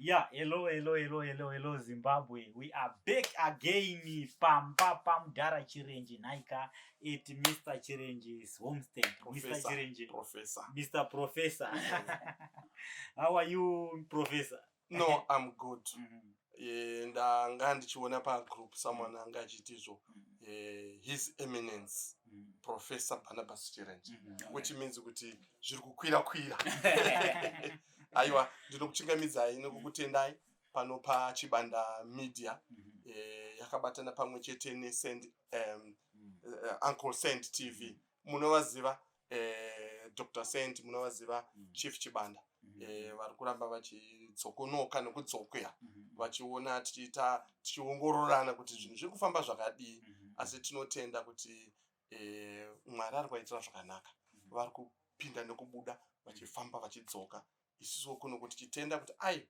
Yeah, hello, hello, hello, hello, hello, Zimbabwe. We are back again. Pamba Pamdara Chirenje Naika at Mr. Chirenje's homestead. Mr. Professor. Chirenje. Professor. Mr. Professor. How are you, Professor? No, I'm good. Ndanga ndichiona pagroup someone anga achiti izvo, His Eminence Professor Barnabas Chirenje, which means kuti zviri kukwira kwira. Aiwa, ndinokuchingamidzai nekukutendai pano paChibanda Media, yakabatana pamwe chete neSend Uncle Send TV. Munovaziva Dr Send, munovaziva Chief Chibanda, vari kuramba vachidzokonoka nekudzokera, vachiona tichiita, tichiongororana kuti zvinhu zviri kufamba zvakadii. Asi tinotenda kuti Mwari ari kuvaitira zvakanaka. Vari kupinda nekubuda, vachifamba vachidzoka. Isusuwo kuno kuti tichitenda kuti ai,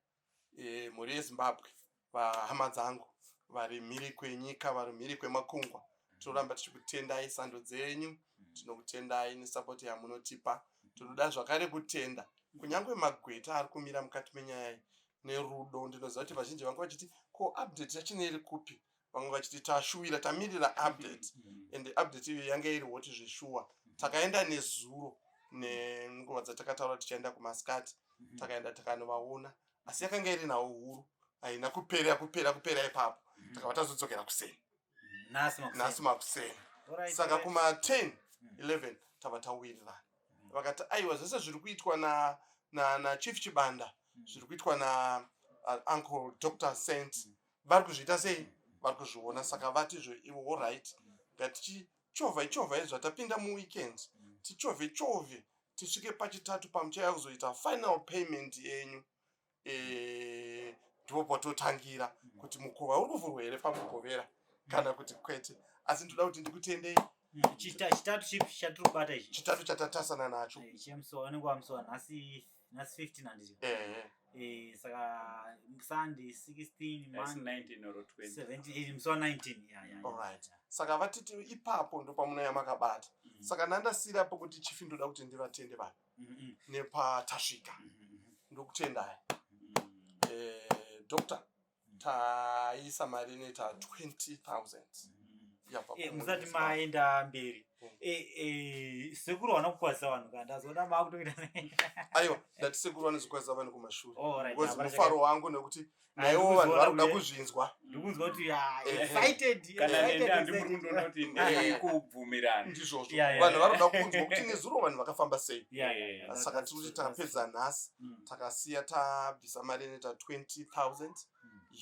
mhuri yeZimbabwe, vahama dzangu vari mhiri kwenyika, vari mhiri kwemakungwa, tinoramba tichikutendai, sando dzenyu. Tinokutendai nesapoti yamunotipa. Tinoda zvakare kutenda kunyange magweta ari kumira mukati menyaya iyi nerudo. Ndinoziva kuti vazhinji vanga vachiti, "Ko update yachine iri kupi?" Vamwe vachiti, "Tashuwira, tamirira update." And update iyo yanga iri hoti zveshuwa. Takaenda nezuro nenguva dzatakataura tichaenda kumasikati. Takaenda, takanovaona, asi yakanga iri nhau huru, haina kupera kupera kupera ipapo. Takabva tazodzokera kuseni. Nhasi makuseni. Nhasi makuseni. Saka kuma10 11 tava tawirirana. Vakati, "Aiwa, zvese zviri kuitwa naChief Chibanda, zviri kuitwa naUncle Dr Saint, vari kuzviita sei, vari kuzviona." Saka vatizvo ivo, "Alright, ngatichovhai chovhai zvatapinda muweekend, tichovhe chovhe tisvike pachitatu pamuchauya kuzoita final payment yenyu." Ndipo patotangira kuti mukova uri kuvhurwa here paMugovera kana kuti kwete. Asi ndoda kuti ndikutendei. Chitatu chipi chatiri kubata ichi? Chitatu chatatasana nacho. Chemusi wanenge wamusi wanhasi, nhasi 15, handiti? Ehe. Saka Sunday 16. That's Monday 19 or 20. 17, musi wa19, yeah. Alright, saka vatiti ipapo ndo pamunouya makabata. Saka ndandasiyirapo kuti, Chief, ndoda kuti ndivatende vanhu nepatasvika. Ndokutendai. Doctor, taisa mari inoita 20,000 yabva Musati kumurimi. Maenda mberi, sekuru vana kukwazisa vanhu ka, ndazoona maakutoita. Aiwa, ndati sekuru vanozokwazisa vanhu kumashure. Alright, Because hapana. mufaro wangu nekuti Ah, naiwo vanhu vari kuda ndikuzoona. kuzvinzwa. Ndikunzwa kuti ah, excited, Kana excited, nende handimuri excited. kundoona kuti ndekubvumirana. Ndizvozvo. Vanhu vari kuda kunzwa kuti nezuro vanhu vakafamba sei. Saka tiri kuti takapedza nhasi. Takasiya tabvisa mari inoita 20,000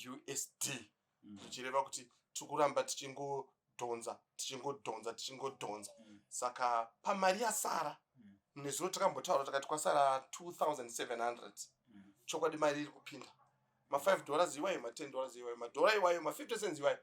USD, zvichireva kuti tiri kuramba tichingodhonza, tichingodhonza, tichingodhonza. Saka pamari yasara, nezuro takambotaura takati kwasara 2700. Chokwadi mari iri kupinda, ma5 dollars iwayo, ma10 dollars iwayo, madhora iwayo, ma50 cents iwayo,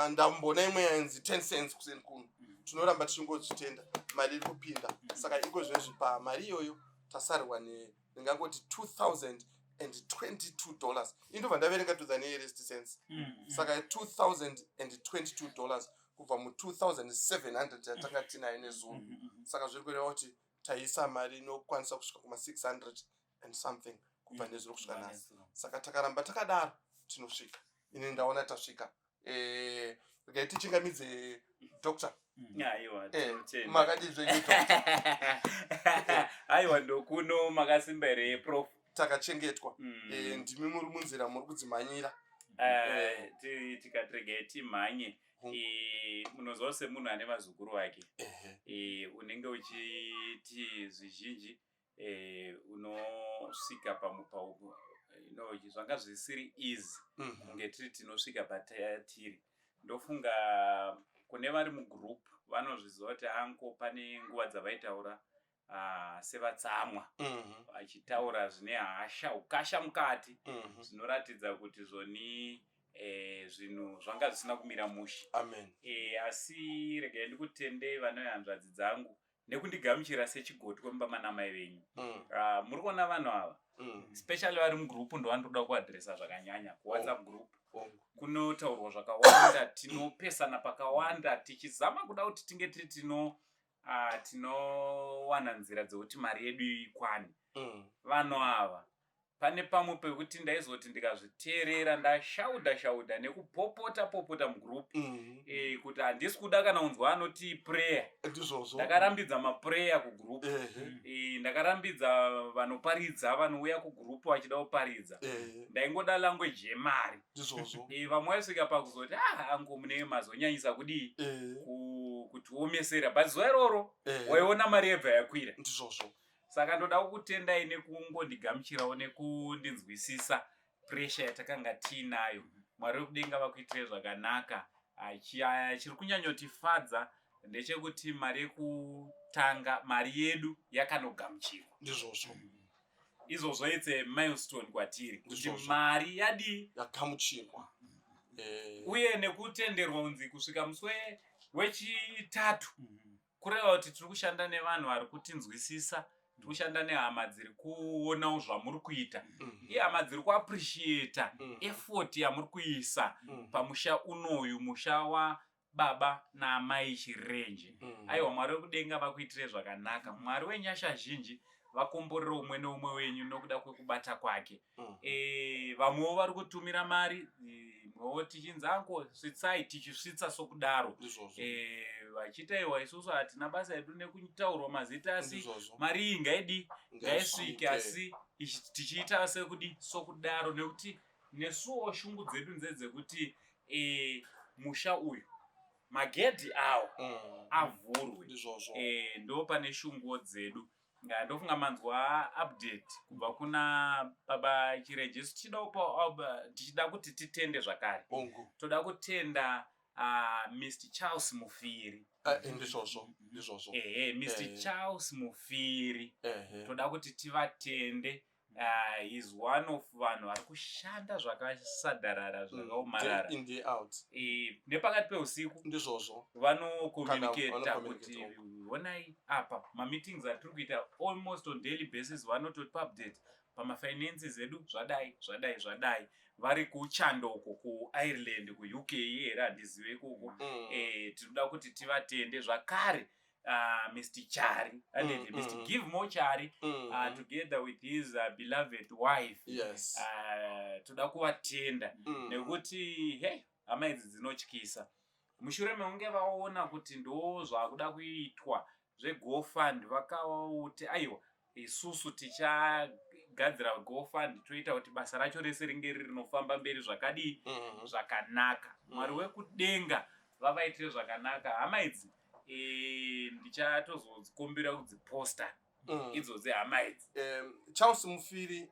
ndambona imwe yainzi 10 cents kuseni kuno. Tinoramba tichingozvitenda, mari iri kupinda. Saka iko zvinezvi pamari iyoyo tasarirwa ne ndingangoti $2022. Indobva ndaverenga to the nearest cents. Saka $2022 kubva mu2700 yatanga tinayo nezuro. Saka zviri kureva kuti taisa mari inokwanisa kusvika kuma600 and something kubva nezuro kusvika nhasi. Saka takaramba takadaro tinosvika. Ini ndaona tasvika. Regai tichingamidze doctor. Aiwa, tinotenda. Makadii zvenyu, doctor? Aiwa, ndokuno, makasimba here, Prof? Takachengetwa. Ndimi muri munzira, muri kudzimhanyira. Tikati regai timhanye. Munoziva semunhu ane vazukuru vake, unenge uchiti zvizhinji, unosvika pamupauko, zvanga zvisiri easy kunge tiri tinosvika patiri. Ndofunga kune vari mugroup vanozviziva kuti anko pane nguva dzavaitaura sevatsamwa, vachitaura zvine hasha, ukasha mukati, zvinoratidza kuti zvoni zvinhu zvanga zvisina kumira mushe. Amen. Asi regai ndikutendei, vana vehanzvadzi dzangu, nekundigamuchira sechigotwe mumba manamai venyu. Muri kuona vanhu ava, especially vari mugroup, ndovandoda kuadhiresa zvakanyanya kuWhatsApp group. Kunotaurwa zvakawanda, tinopesana pakawanda, tichizama kuda kuti tinge tiri tinowana nzira dzekuti mari yedu ikwane. Vanhu ava, Pane pamwe pekuti ndaizoti ndikazviteerera ndashaudha shaudha nekupopota popota mugroup kuti handisi kuda kana unzwa anoti prayer. Ndizvozvo. Ndakarambidza maprayer kugroup. Ndakarambidza vanoparidza vanouya kugroup vachida kuparidza. Ndaingoda language yemari. Ndizvozvo. Vamwe vaisvika pakuzoti, "Ah, uncle, mune mazonyanyisa kudii kutiomesera," but zuva iroro waiona mari yebva yakwira. Ndizvozvo. Saka ndoda kukutendai nekungondigamuchirawo nekundinzwisisa pressure yatakanga tiinayo. Mwari wekudenga vakuitire zvakanaka. Chiri kunyanyotifadza ndechekuti mari yekutanga, mari yedu yakanogamuchirwa. Ndizvozvo. Izvozvo it's a milestone kwatiri kuti Ndizvozvo. mari yadii? Yagamuchirwa. Uye nekutenderwa kunzi kusvika musi wechitatu, kureva kuti tiri kushanda nevanhu vari kutinzwisisa, tiri kushanda nehama dziri kuonawo zvamuri kuita, ihama dziri kuappreciata effort yamuri kuisa pamusha unoyu, musha wababa naamai Chirenje. Aiwa, Mwari wekudenga vakuitire zvakanaka. Mwari wenyasha zhinji vakomborere umwe neumwe wenyu nokuda kwekubata kwake. Vamwewo vari kutumira mari, mwewo tichinzi, "Uncle, svitsai," tichisvitsa sokudaro. Ndizvozvo. Vachiita iwa, isusu hatina basa edu nekutaurwa mazita, asi Ndizvozvo. mari iyi ngaidi ngaisvike. Ngaisvike. Asi tichiita sekudi sokudaro, nekuti nesuwo shungu dzedu ndedzekuti musha uyu magedhi awo avhurwe. Ndizvozvo. Ndo pane shunguwo dzedu. Ndofunga manzwa update kubva kuna baba Chirenje. Isu tichida kuti titende zvakare. Toda kutenda Mr Charles Mufiri. Ndizvozvo, ndizvozvo. Ehe, Mr Charles Mufiri. Toda kuti tivatende. He's one of vanhu vari kushanda zvakasadharara, zvakaomarara. Day in, day out. Nepakati peusiku Ndizvozvo. vanocommunicata Vanocommunicate, kuti honai apa mameetings atiri kuita almost on daily basis, vanototipa update pamafinances edu, zvadai, zvadai, zvadai. Vari kuchandoko kuIreland, kuUK here, handizive ikoko. Tinoda kuti tivatende zvakare Mr Chari, handiti? Mr Give More Chari, together with his beloved wife. Toda kuvatenda nekuti hey, hama idzi dzinotyisa. Mushure mekunge vaona kuti ndo zvakuda kuitwa zveGoFund, vakauti, "Aiwa, isusu tichagadzira GoFund, toita kuti basa racho rese ringe riri rinofamba mberi zvakadii?" Zvakanaka. Mwari wekudenga vavaitire zvakanaka hama idzi. Ndichatozozikumbira kudziposta idzodzi hama idzi. Charles Mufiri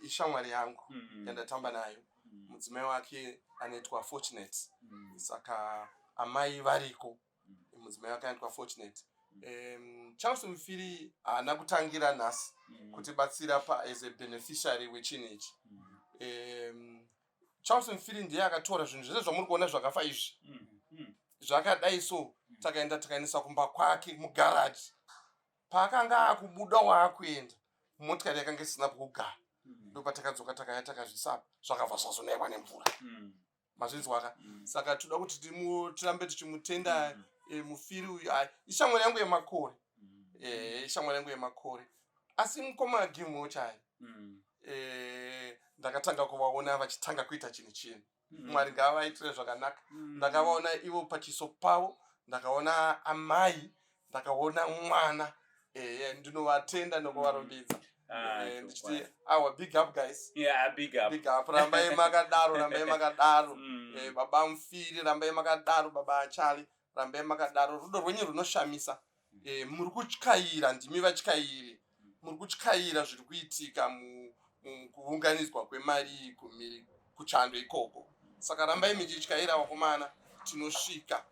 ishamwari yangu yandatamba nayo. Mudzimai wake anoitwa Fortunate. Saka amai variko, mudzimai wake anoitwa Fortunate. Charles Mufiri haana kutangira nhasi kutibatsira pa as a beneficiary wechinhu ichi. Charles Mufiri ndiye akatora zvinhu zvese zvamuri kuona zvakafa izvi, zvakadai so. Takaenda takaendesa kumba kwake mugaraji. Paakanga akubuda waakuenda, motikari yakanga isina pokugara. Ndopatakadzoka, takaya takazvisapa, zvakabva zvazonaiwa nemvura. Mazvinzwaka? Saka toda kuti tirambe tichimutenda. Mufiri uyu, ai, ishamwari yangu yemakore. Ishamwari yangu yemakore. Asi mukoma Gimho chai, ndakatanga kuvaona vachitanga kuita chinhu chinhu. Mwari ngavaitire zvakanaka. Ndakavaona ivo pachiso pavo, ndakaona amai, ndakaona mwana. Ndinovatenda nokuvarumbidza. Ah, Ndichiti chokwadi. awa, big up guys. Yeah, big up. Big up, rambai makadaro, rambai makadaro. Baba Mufiri, rambai makadaro. Baba Achali, rambai makadaro. Rudo rwenyu runoshamisa. Muri kutyaira, ndimi vatyairi muri kutyaira zviri kuitika mukuunganidzwa kwemari kumiri kuchando ikoko. Saka rambai muchityaira vakomana, tinosvika.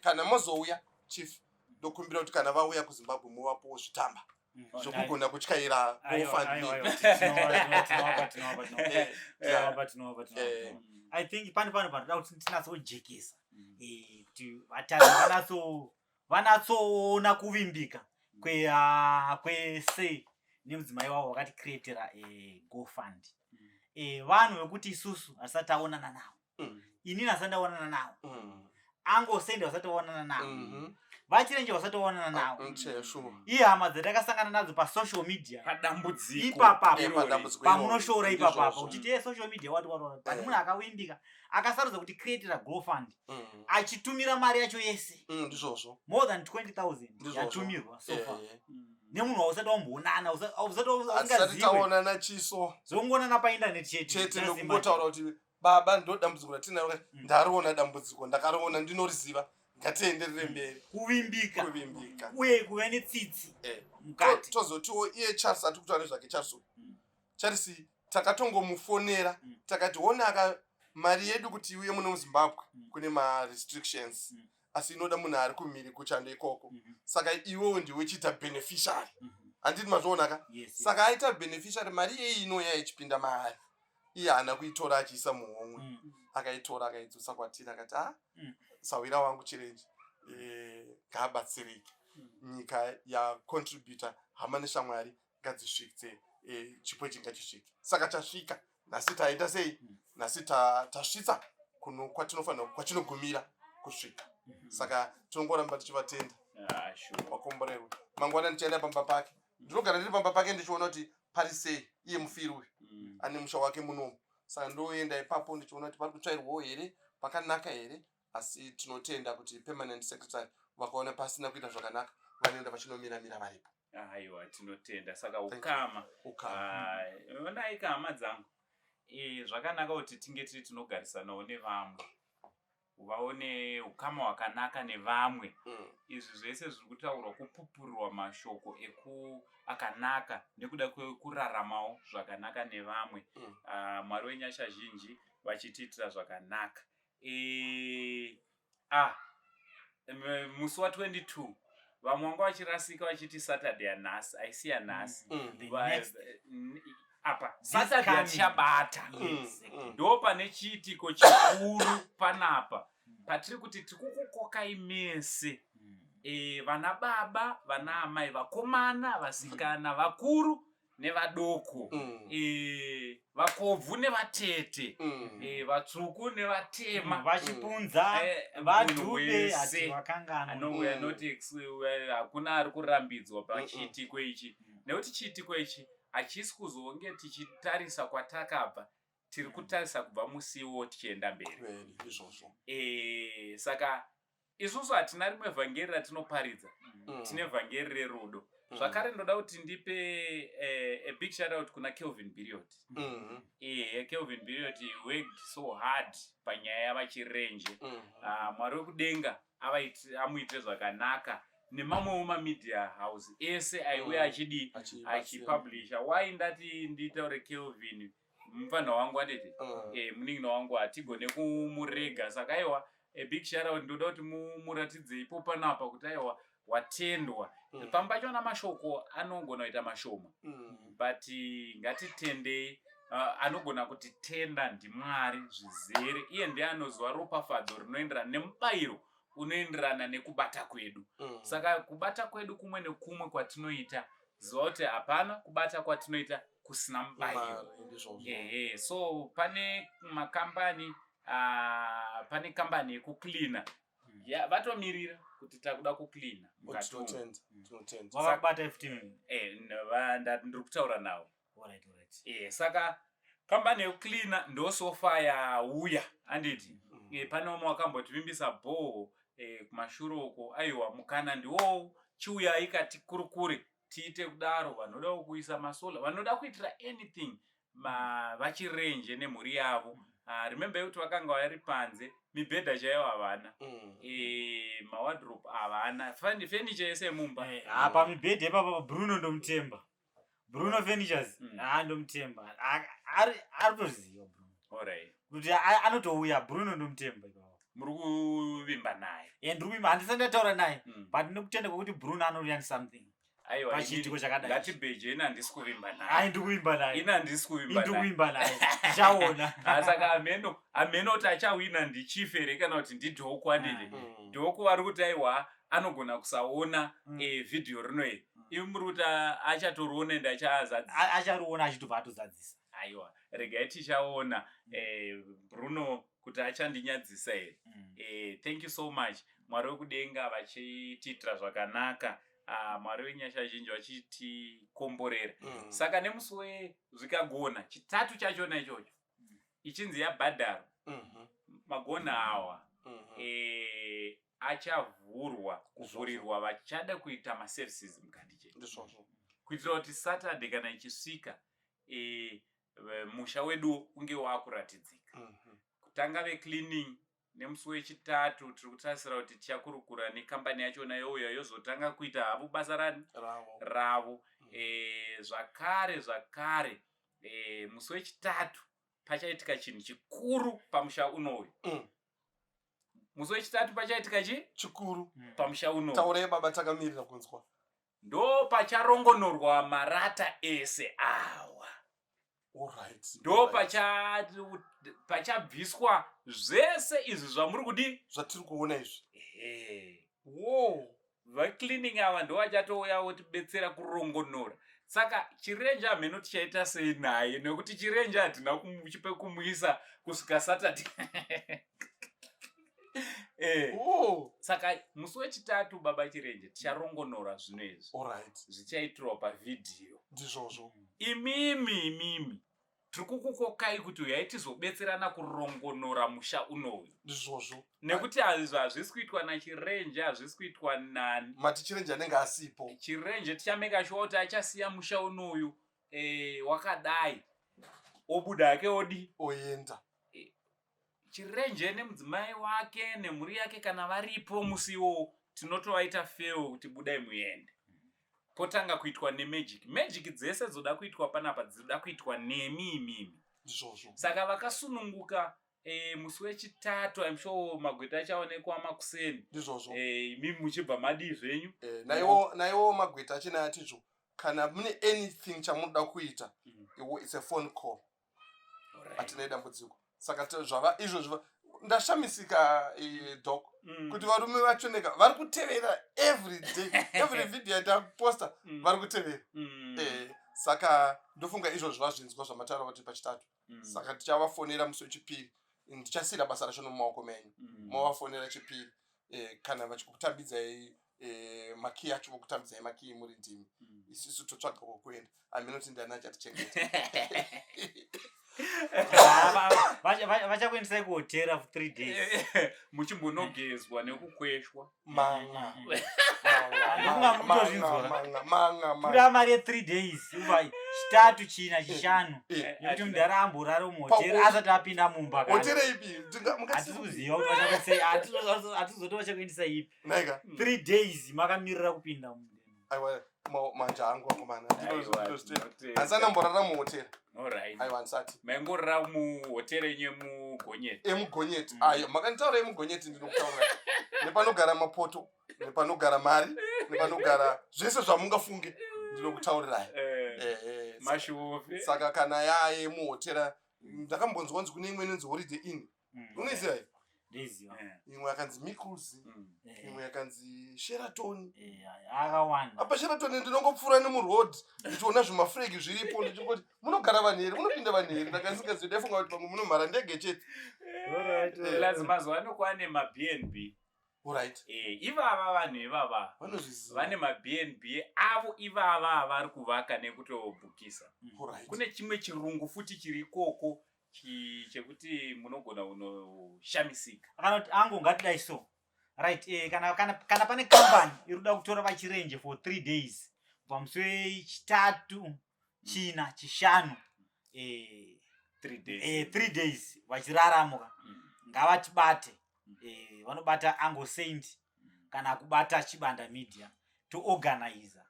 Kana mozouya, chief, ndokumbira kuti kana vauya kuZimbabwe muvapowo zvitamba zvokugona kutyaira Aiwa, GoFundMe. aiwa, aiwa, tinova, tinova, tinova, tinova, tinova, tinova, tinova. I think pane pano panoda kuti tinyatsojekesa kuti vatariri vanatsoona kuvimbika kwese nemudzimai wavo vakaticreatera GoFund. Vanhu vekuti isusu hatisati taonana navo. Inini hasati ndaonana navo. Angosende vasati vaonana navo. VaChirenje vasati vaonana navo. Mm, sure. Ihama dzatakasangana nadzo pasocial media. Padambudziko Ipapapa. irori. Padambudziko Pamunoshora iroro. ipapapa Ndizvozvo. uchiti ye social media wati wati wati, but Eh. munhu akawimbika akasarudza kuti creatira grow fund achitumira mari yacho yese, Ndizvozvo. more than 20,000 Ndizvozvo. yatumirwa so far Eh. nemunhu wausati wamboonana, usati Hatisati usingaziwe, taonana chiso. zvongoonana painternet chete. Chete. Just imagine. Nokungotaura kuti baba, ndo dambudziko ratinaro. Ndariona dambudziko, ndakariona, ndinoriziva, ngatienderere mberi. Kuvimbika. Kuvimbika. Uye kuve netsitsi Eh. mukati. Tozotiwo iye Charles ati kutaura nezvake, Charles uyu. Charles takatongomufonera, takati onaka mari yedu kuti iuye muno muZimbabwe, kune marestrictions, asi inoda munhu ari kumhiri kuchando ikoko. Saka iwewo ndiwe chiita beneficiary. Handiti mazvionaka? Yes. Saka aita beneficiary, mari iyei inouya ichipinda maari, iye haana kuitora achiisa muhomwe. Akaitora akaidzosa kwatiri, akati a sawira wangu Chirenje ngaabatsirike. Nyika yacontributa, hama neshamwari ngadzisvitse chipo ichi, ngachisvike. Saka chasvika nhasi. Taita sei? Nhasi tasvitsa kuno kwatinofanira, kwachinogumira kusvika. Saka tinongoramba tichivatenda. Ah, sure. Wakomborerwa. Mangwana ndichaenda pamba pake, ndinogara ndiri pamba pake ndichiona kuti pari sei. Iye mufiri uyu ane musha wake munomu, saka ndoenda ipapo ndichiona kuti pari kutsvairwawo here, pakanaka here. Asi tinotenda kuti permanent secretary vakaona pasina kuita zvakanaka, vanoenda vachinomiramira varipo. Aiwa, tinotenda. Saka Thank you. ukama. Ukama. Ah, onai ka hama dzangu, zvakanaka kuti tinge tiri tinogarisanawo nevamwe, vaone ukama hwakanaka nevamwe. Izvi zvese zviri kutaurwa, kupupurirwa mashoko eku akanaka nekuda kwekuraramawo zvakanaka nevamwe. Ah, Mwari wenyasha zhinji vachitiitira zvakanaka. Ah, musi wa22 vamwe vanga vachirasika vachiti Saturday yanhasi, haisi yanhasi. The next Apa This Saturday coming. yatichabata, Yes. ndo pane chiitiko chikuru panapa patiri kuti tikukukokai mese, vana baba, vana amai, vakomana, vasikana, vakuru nevadoko, vakobvu nevatete, vatsvuku nevatema, Vachipunza, munhu vaDhube, wese. hativakanganwe. No, we are not hakuna ari kurambidzwa pachiitiko ichi, nekuti chiitiko ichi hachisi kuzonge tichitarisa kwatakabva, tiri kutarisa kubva musiwo tichienda mberi. Kweli, izvozvo. Saka isusu hatina rimwe vhangeri ratinoparidza, tine vhangeri rerudo. Zvakare ndoda kuti ndipe a big shout out kuna Kelvin Biriot. Kelvin Biriot worked so hard panyaya yavaChirenje. Ah, Mwari wekudenga amuitire zvakanaka, nemamwewo mamedia house ese aiuya achidii, Achibatsira. achipublisha. Why ndati nditaure Kelvin? Mufanha wangu, anditi? Munin'ina wangu, hatigone kumurega. Saka aiwa, a big shout out. Ndoda kuti muratidze ipo panapa kuti aiwa, watendwa. Pamwe pachona mashoko anogona kuita mashoma, but ngatitendei. Anogona kutitenda ndiMwari zvizere. Iye ndiye anoziva ropafadzo rinoenderana nemubayiro unoenderana nekubata kwedu. Saka kubata kwedu kumwe nekumwe kwatinoita, ziva kuti hapana kubata kwatinoita kusina mubayiro. Mari, ndizvozvo. Ehe, so pane makambani, pane kambani yekucleana ya vatomirira kuti takuda kucleana Oh, mukati umu. tinotenda, tinotenda. Vakakubata futi? Ndiri kutaura navo. Alright. Saka kambani yekucleana ndo so far yauya, handiti? Pane vamwe vakambotivimbisa bhoho kumashure uko. Aiwa, mukana ndiwowu, chiuyai katikurukure, tiite kudaro. Vanoda kuisa masolar, vanoda kuitira anything vaChirenje nemhuri yavo. Remember kuti vakanga vari panze, mibhedha chaiyo havana, mawardrobe havana, furniture yese yemumba. Apa mibhedha ipapa, Bruno ndomutemba, Bruno Furnitures. Ha, ndomutemba. Ari kutoziva Bruno kuti anotouya. Bruno ndomutemba ipapa. Muri kuvimba naye? Ndiri kuvimba, handisati ndataura naye, but ndinokutenda kwekuti Bruno anouya nesomething Aiwa, pachiitiko chakadai. Ngatibheje, ini handisi kuvimba naye. Ai, ndiri kuvimba naye. Ini handisi kuvimba Ndiri naye. kuvimba naye, tichaona. Ah, saka hameno kuti achawina ndichief here kana kuti ndidhoku, anditi? Dhoku vari kuti aiwa, anogona kusaona vhidhiyo rino iri. Imi muri kuti achatoriona ende achazadzisa. Achariona achitobva atozadzisa. Aiwa, regai tichaona, Bruno kuti achandinyadzisa here. Thank you so much. Mwari wekudenga vachitiitira zvakanaka, Mwari wenyasha zhinji vachitikomborera. Saka nemusi wezvikagona chitatu chachona ichocho ichinzi yabhadharwa, magona awa achavhurwa, kuvhurirwa vachada kuita maservices mukati chete, Ndizvozvo. kuitira kuti Saturday kana ichisvika, musha wedu unge waakuratidzika. Kutanga vecleaning nemusi wechitatu, tiri kutarisira kuti tichakurukura nekambani yachona, youya yozotanga kuita havo basa rani? Ravo. Ravo. Zvakare, musi wechitatu pachaitika chinhu chikuru pamusha unoyu. Musi wechitatu pachaitika chi Chikuru. Pamusha unoyu. Taurei baba, takamirira kunzwa. Ndo pacharongonorwa marata ese awa. Ndo pachabviswa zvese izvi zvamuri kudi Zvatiri kuona izvi. Ehe. Wo. Vacleaning ava ndo vachatouya votibetsera kurongonora. Saka Chirenje hameno tichaita sei naye, nekuti Chirenje hatina chipe kumuisa kusvika Saturday. Wo. Saka musi wechitatu, baba Chirenje, ticharongonora zvino izvi. Zvichaitirwa pavhidhiyo. Ndizvozvo. Imimi tiri kukukokai kuti uyai tizobetserana kurongonora musha unoyu. Ndizvozvo. Nekuti hazvi hazvisi kuitwa naChirenje, hazvisi kuitwa nani. Mati Chirenje anenge asipo. Chirenje tichameka sure kuti achasiya musha unoyu wakadai, obuda hake, odi Oenda. Chirenje nemudzimai wake nemhuri yake, kana varipo musi iwowo, tinotovaita feo kuti budai muende, potanga kuitwa nemagic. Magic dzese dzoda kuitwa panapa dzinoda kuitwa nemi imimi. Ndizvozvo. Saka vakasununguka, musi wechitatu, I'm sure magweta achaonekwa makuseni. Ndizvozvo. Imimi muchibva madii zvenyu. Naiwo magweta achina atizvo, kana mune anything chamunoda kuita, it's a phone call. Hatina dambudziko. Saka zvava izvozvo, ndashamisika, doc, kuti varume vachoneka vari kutevera every day, every video yataposta. Vari kutevera. Saka ndofunga izvozvo vazvinzwa zvamataura kuti pachitatu. Saka tichavafonera musi wechipiri. Ndichasiyira basa racho nomumaoko menyu. Movafonera chipiri, kana vachikutambidzai makiyi acho, vokutambidzai makiyi muri ndimi. Isusu totsvaga kwokuenda, aminoti ndiani achatichengeta. Vachakuendesai kuhotera for 3 days. Muchimbonogezwa nekukweshwa. Manga. Ndofunga mutozvinzwa. Manga, manga, manga. Kuda mari ye3 days, ubva chitatu, china, chishanu, nekuti mudhara amborara muhotera asati apinda mumba kana. Hotera ipi? Hatisi kuziva kuti vachakuendesai, hatizoti vachakuendesa ipi. Naika. 3 days makamirira kupinda mumba. Aiwa, manja angu akomana. Aiwa, tinotenda. Handisana mborara muhotera. Aiwa, handisati. Maingorara muhotera yenyu yemugonyeti. Emugonyeti. Ayo makanditaura emugonyeti, ndinokutaura nepanogara mapoto, nepanogara mari, nepanogara zvese zvamungafunge, ndinokutaurirai. Mashuve. Saka kana yaye muhotera, ndakambonzwa kunzi kune imwe inonzi Holiday Inn. Unoiziva iyi? Ndoiziva. Imwe yakanzi Mickles, imwe yakanzi Sheraton. Akawanda. Apa Sheraton ndinongopfuura nemuroad ndichiona zvimafuregi zviripo, ndichingoti munogara vanhu here, munopinda vanhu here? Ndakasingazivi, ndaifunga kuti pamwe munomhara ndege chete. Plus mazuva ano kwane maBnB. Ivava vanhu ivava Vanozviziva. vane maBnB avo ivava vari kuvaka nekutobhukisa. Kune chimwe chirungu futi chiri ikoko chekuti munogona kunoshamisika. Kana kuti angu ngatidai so, right, kana pane kambani iri kuda kutora vaChirenje for 3 days kubva musi wechitatu, china, chishanu, 3 days. 3 days vachiraramuka, ngavatibate. Vanobata Ango Saint kana kubata Chibanda Media, toorganiza,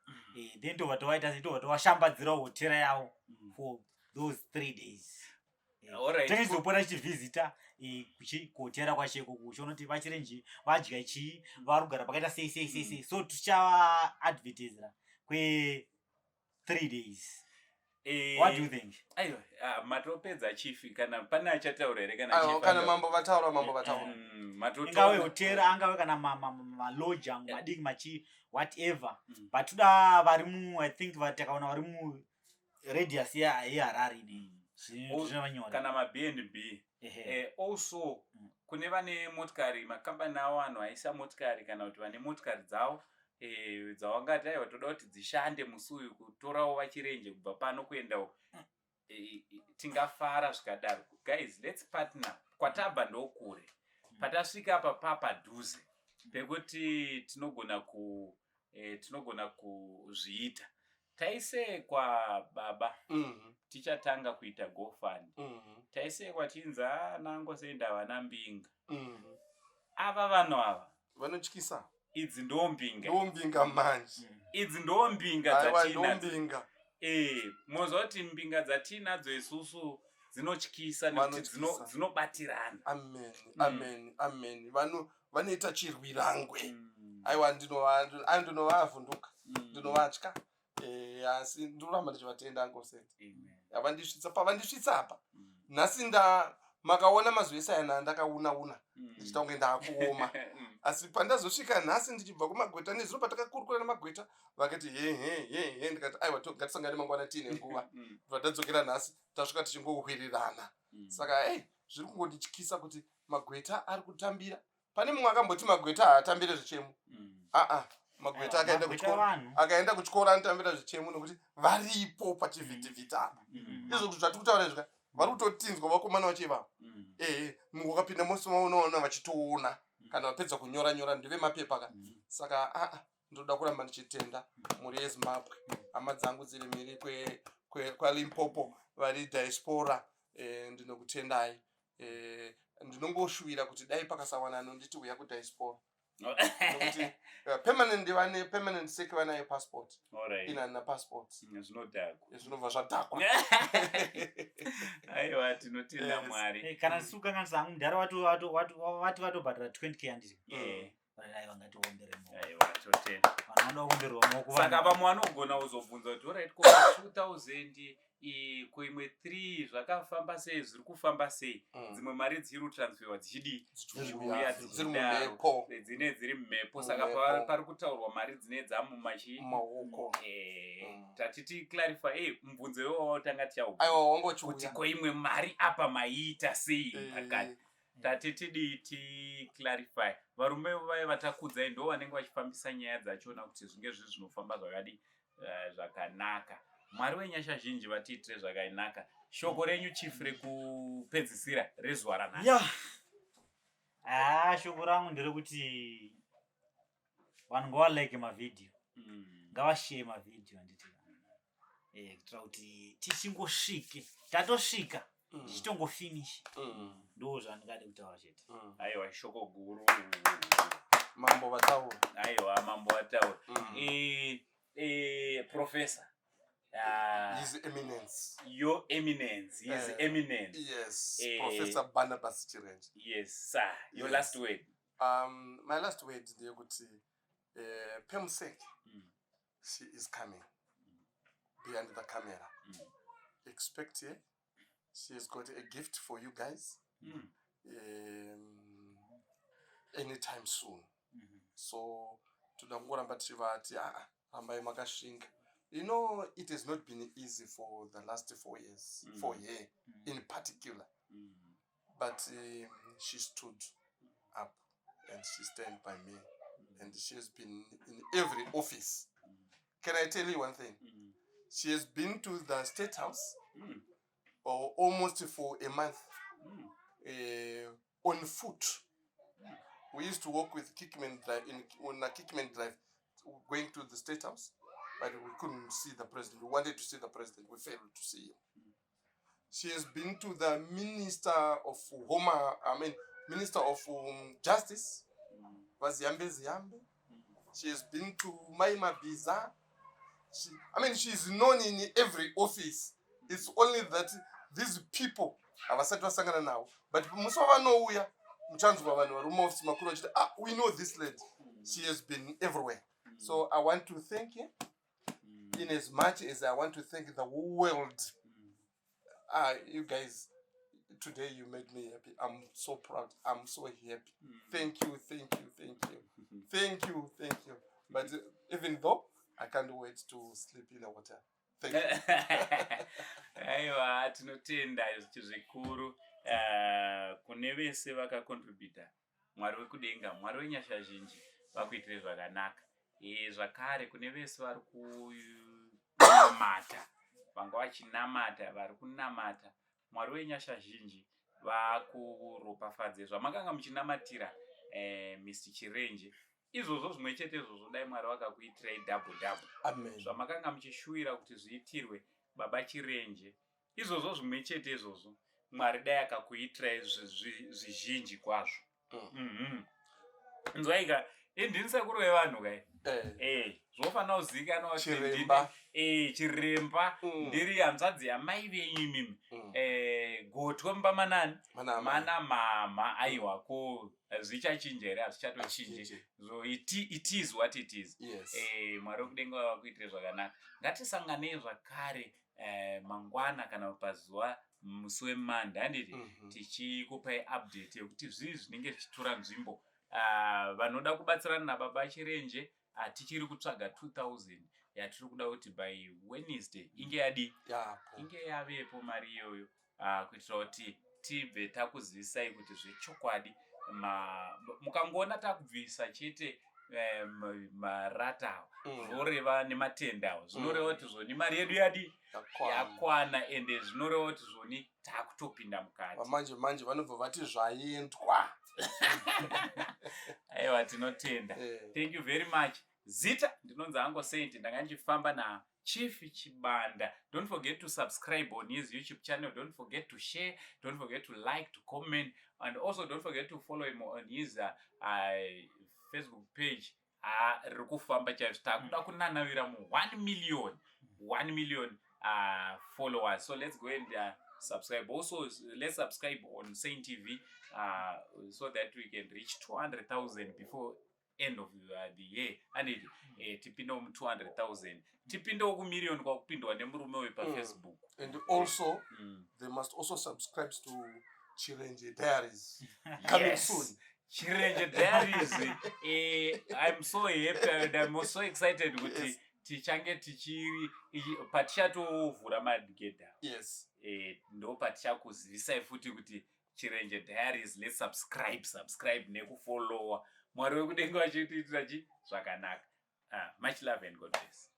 then tobva tovaita sei, tobva tovashambadzirawo hotera yavo for those 3 days. Tinenge tichivhizita kuhotera kwacho ikoko, uchiona kuti vaChirenje vadya chii, vari kugara pakaita sei sei sei sei. So tichavaadvertisera kwe 3 days. What do you think? Aiwa, ah, matopedza chief. Kana pane achataura here? Kana Aiwa, chief kana mambo vataura, mambo vataura. Ingave hotera, angave kana maloja madiki, machi whatever. But toda vari mu, I think takaona vari mu radius yeHarare ine, zvinova nyore. Kana maBnB. Also. Kune vane motikari, makambani avo vanhu aisa motikari kana kuti vane motikari dzavo dzavangati aiwa, toda kuti dzishande musi uyu kutorawo vaChirenje kubva pano kuendawo, tingafara zvikadaro. Guys, let's partner. Kwatabva ndokure, patasvika apa papadhuze pekuti tinogona kuzviita. Taisekwa baba tichatanga kuita GoFund. Taisekwa chinzi anangosenda vana mbinga. Ava vanhu ava vanotyisa. Idzi ndo mbinga. Ndombinga manje. Idzi ndo mbinga Aiwa, dzatinadzo. Ndombinga. Moziva kuti mbinga dzatinadzo isusu dzinotyisa nekuti Vanotyisa. dzinobatirana. Amen, amen, amen. Vanoita chirwirangwe. Aiwa, ndinovavhunduka, ndinovatya. Asi ndinoramba ndichivatenda angosenda avandisvitsa pavandisvitsa apa nhasi. Nda makaona mazuva ese ayana ndakauna una ndichiita kunge ndaakuoma, asi pandazosvika nhasi ndichibva kumagweta, nezuro patakakurukura namagweta, vakati he he he he, ndikati aiwa, ngatisangane mangwana tiine nguva. Bva tadzokera nhasi, tasvika tichingowirirana. Saka ei, zviri kungondityisa kuti magweta ari kutambira. Pane mumwe akamboti magweta haatambire zvichemo. Aa, magweta akaenda Magweta kuchikoro. Vanhu. Akaenda kuchikoro anotambira zvichemo nokuti varipo pachivhitivhiti apa. Izvo kuti zvatiri kutaura izvi, vari kutotinzwa vakomana vacho ivavo. Ehe, munhu wakapinda mose maunoona vachitoona kana vapedza kunyora nyora, ndevemapepa ka. Saka aa, ndoda kuramba ndichitenda mhuri yeZimbabwe, hama dzangu dziri mhiri kwaLimpopo, vari diaspora. Ndinokutendai. Ndinongoshuvira kuti dai pakasawana anonditi uya kudiaspora, nokuti permanent vane permanent sec vanayo passport. Ina handina passport. Zvinodhakwa. Zvinobva zvadhakwa. Aiwa, tinotenda. Mwari. Kana ndisi kukanganisa hangu, mudhara vati vatobhadhara 20K, handiti? Aiwa, ngatiwombere maoko. Aiwa, totenda. Vanhu vanoda kuomberwa maoko. Saka vanhu. Vamwe vanogona kuzobvunza kuti alright, ko 2000 kuimwe 3 zvakafamba sei, zviri kufamba sei? Dzimwe mari dziri kutransferwa dzichidii? Dzichiuya, dzichiuya. Dziri mumhepo. Dzine dziri mumhepo. Saka Mumhepo. pari kutaurwa mari dzine dzamumachi Maoko. Tati ticlarify mubvunzo iwowo tanga tichaubvunza Aiwa, kuti wangochiuya. ko imwe mari apa maiita sei pakati? Tati tidii, ticlarify. Varume vai vatakudzai ndo vanenge vachifambisa nyaya dzachona kuti zvinge zviri zvinofamba zvakadii, zvakanaka. Mwari wenyasha zhinji vatiitire zvakanaka. Shoko renyu, chief, rekupedzisira rezuva ranhasi. Ya, haa, shoko rangu nderekuti vanhu ngavalike mavhidhiyo, ngavashare mavhidhiyo, handiti? Kuitira kuti tichingosvike, tatosvika, tichitongofinisha. Ndo zvandingade kutaura chete. Aiwa, shoko guru. Mambo vataura. Aiwa, mambo vataura. Professor, His Eminence. Your Eminence, His Eminence. Yes. Professor Barnabas Chirenje. Yes sir, your last word. My last word ndeyekuti Pemsec, she is coming behind the camera. Expect her. She has got a gift for you guys anytime soon. So toda kungoramba tichivati aa, rambai makashinga. It has not been easy for the last 4 years for her in particular, but she stood up and she stand by me, and she has been in every office. Can I tell you one thing? She has been to the State House or almost for a month on foot. We used to walk with Kickman Drive in on a Kickman Drive going to the State House, but we couldn't see the president. We wanted to see the president, we failed to see him. She has been to the Minister of Home, I mean, Minister of Justice, VaZiyambi Ziyambi. She has been to Mai Mabhiza. She, I mean, she's known in every office. It's only that these people havasati vasangana navo, but musi wavanouya muchanzwa vanhu vari mumaofisi makuru vachiti, "Ah, we know this lady." She has been everywhere. So I want to thank her in as much as I want to thank the whole world. You guys, today you made me happy. I'm so proud, I'm so happy. Thank you, thank you, thank you, thank you, thank you. But even though I can't wait to sleep in a hotel. Thank you. Aiwa, tinotenda zvikuru. Kune Kune vese vakacontributa, Mwari wekudenga, Mwari wenyasha zhinji vakuitire zvakanaka. Zvakare kune vese vari kunamata, vanga vachinamata, vari kunamata, Mwari wenyasha zhinji vakuropafadze zvamakanga muchinamatira Mr Chirenje. Izvozvo zvimwe chete izvozvo, dai Mwari vakakuitirai double double. Amen. Zvamakanga muchishuwira kuti zviitirwe baba Chirenje, izvozvo zvimwe chete izvozvo, Mwari dai akakuitirai zvizhinji kwazvo. Nzwaika, indini sekuru vevanhu kai. Zvofanira kuzivikanwa kuti Chiremba. Chiremba. Ndiri hanzvadzi yamai venyu imimi. Gotwe mumba manani? Mana amai. Mana mama. Aiwa, ko zvichachinja here? Hazvichatochinji. Hazvichinji. So it is what it is. Mwari wekudenga vakuitire zvakanaka. Ngatisanganei zvakare mangwana kana pazuva musi weMonday, handiti? Mhm. Tichikupai update yekuti zvii zvinenge zvichitora nzvimbo. Vanoda kubatsirana nababa Chirenje, tichiri kutsvaga 2000 yatiri kuda kuti by Wednesday inge yadi Yapo. Inge yavepo mari iyoyo, kuitira kuti tibve takuzivisai kuti zvechokwadi mukangoona takubvisa chete marata awa, zvoreva nematenda awa, zvinoreva kuti zvoni mari yedu yadi? Yakwana. Yakwana, ende zvinoreva kuti zvoni takutopinda mukati. Vamanje manje vanobva vati zvaendwa. Aiwa, tinotenda. Thank you very much. Zita ndinonzi Ango Saint, ndanga ndichifamba naChief Chibanda. Don't forget to subscribe on his YouTube channel. Don't forget to share, don't forget to like, to comment, and also don't forget to follow him on his Facebook page. Riri kufamba chaizvo, takuda kunanavira mu1 million, 1 million followers. So let's go and subscribe. Also, let's subscribe on Saint TV so that we can reach 200,000 before end of the year, anditi? Tipindewo mu200,000, tipindewo kumiliyoni kwakupindwa nemurume wepaFacebook. And also they must also subscribe to Chirenje Diaries, coming soon. Chirenje Diaries. I'm so happy and I'm so excited kuti tichange tichiri patichatovhura magedha, ndo patichakuzivisai futi kuti Chirenje Diaries, let's subscribe, subscribe nekufollowa. Mwari wekudenga vachitiitira chi zvakanaka. Much love and God bless.